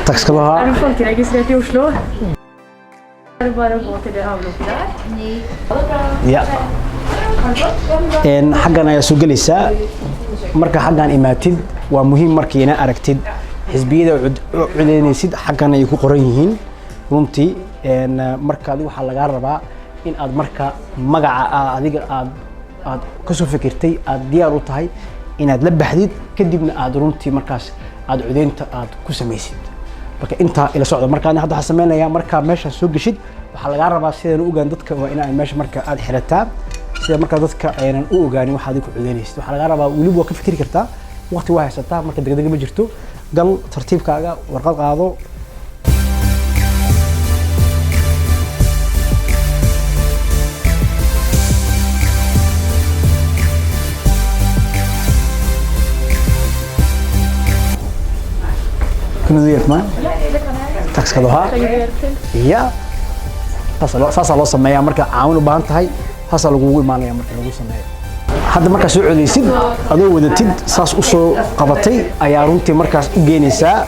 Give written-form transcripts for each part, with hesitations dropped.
Takk skal du ha. Er du folkeregistrert i Oslo? Er det bare å gå til det avlukket der? Ya. Xaggan ayaa soo gelaysaa. Marka xaggan imaatid, waa muhiim marka ina aragtid xisbiyada u codeynaysid, xaggan ay ku qoran yihiin runtii. Marka adiga waxaa lagaa rabaa in aad marka magaca adiga aad kasoo fikirtay, aad diyaar u tahay inaad la baxdid, kadibna aad runtii markaas aad codeynta aad ku samaysid. Marka intaa ila socda. Marka ani hadda waxaan sameynayaa, markaa meesha soo geshid, waxaa lagaa rabaa sidaan u ogaan dadka, waa in meesha marka aad xirataa, sida markaa dadka aynan u ogaanin waxaad ku codeynaysid. Waxaa lagaa rabaa, weliba waa ka fikiri kartaa, waqti waa haysataa, marka degdeg ma jirto. Gal tartiibkaaga, warqad qaado. Kunne du hjelpe meg? Takk skal du ha. Trenger du hjelp til? Ja. Saasaa loo sameeyaa. Marka caawin u baahan tahay, saasaa lagugu imaanaya marka lagu sameeyo. Hadda markaa soo codeysid, adoo wadatid saas usoo qabatay ayaa runtii markaas u geenaysaa.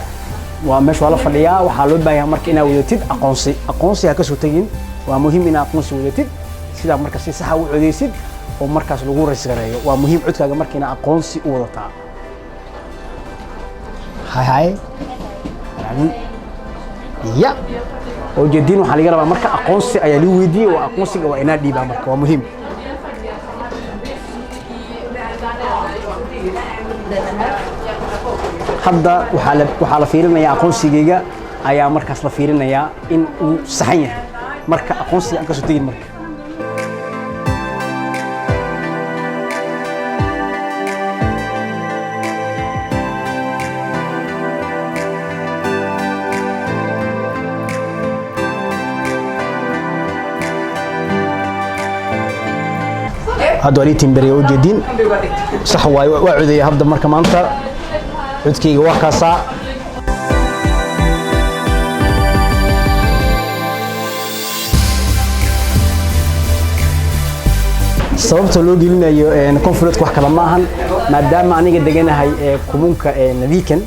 Waa meesha waa la fadhiyaa. Waxaa loo baahan yahay marka inaad wadatid aqoonsi. Aqoonsi ha kasoo tegin, waa muhiim inaad aqoonsi wadatid, sidaa marka si saxa u codeysid oo markaas lagu rasgareeyo. Waa muhiim codkaaga marka inaad aqoonsi u wadataa. Hay hay. Ya, oo jeediin, waxaa laga rabaa marka aqoonsi ayaa lii weydiiyey, waa aqoonsiga waa inaa dhiibaa. Marka waa muhiim. Hadda waxaa la fiirinayaa aqoonsigayga ayaa markaas la fiirinayaa in uu saxan yahay. Marka aqoonsiga aan kasoo tegin marka. Hadda waa lii timberiya, ujeediin, sax waaye, waa codeeya hadda. Marka maanta codkayga waa kaasaa. Sababta loo gelinayo konfuleedka wax kale ma ahan, maadaama aniga deganahay ee kommunka Viken,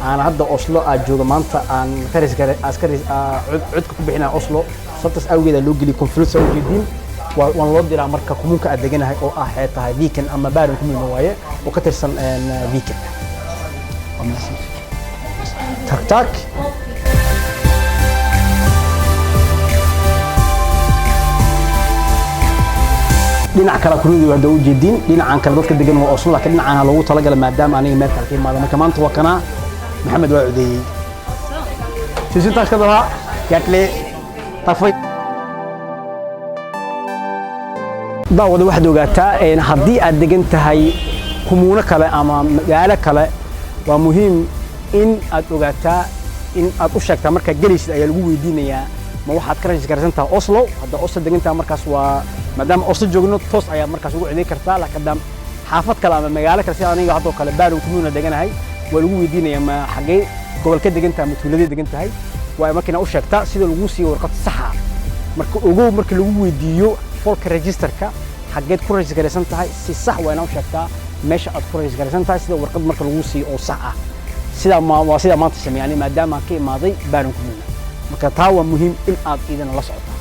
aan hadda Oslo aad jooga, maanta aan codka ku bixinaya Oslo. Sababtaas awgeed loo geliyay konfuleed, saa ujeediin. Waan loo diraa marka kommunka aad deganahay oo ah ee tahay Viken ama Bærum kommune waaye, oo ka tirsan Viken. Waa mahadsan. Tak tak. Dhinac kale kuridu hadda ujeediin, dhinacan kale dadka degan waa Oslo, laakiin dhinacan loogu talagalay maadaama aniga meel kale ka imaado. Marka maanta waa kanaa, Maxamed waa codeeyey. Tusen takk skal du ha. Hjertelig takk for. Daawada, waxaad ogaataa haddii aad degan tahay kumuuno kale ama magaalo kale, waa muhiim in aad ogaataa in aad u sheegtaa. Markaad gelaysid ayaa lagu weydiinayaa ma waxaad ka rajisgaraysan tahay Oslo. Haddaa Oslo degan tahay, markaas waa maadaama Oslo joogno, toos ayaa markaas ugu codeyn kartaa. Laakiin haddaan xaafad kale ama magaalo kale, sida aniga haddoo kale Bærum kommune deganahay, waa lagu weydiinayaa ma xaggee gobol ka degan tahay ama tuuladee degan tahay. Waa markiina u sheegtaa sida lagu siiyo warqad saxa ah. Marka ogow, marka lagu weydiiyo folkeregisterka xaggeed ku rajisgaraysan tahay, si sax waa inaa u sheegtaa meesha aad ku rajisgaraysan tahay, sida warqad marka lagu siiyo oo sax ah. Sidaa ma waa sidaa maanta sameeyay ani, maadaama aan ka imaaday Bærum kommune. Marka taa waa muhiim in aad idina la socotaa.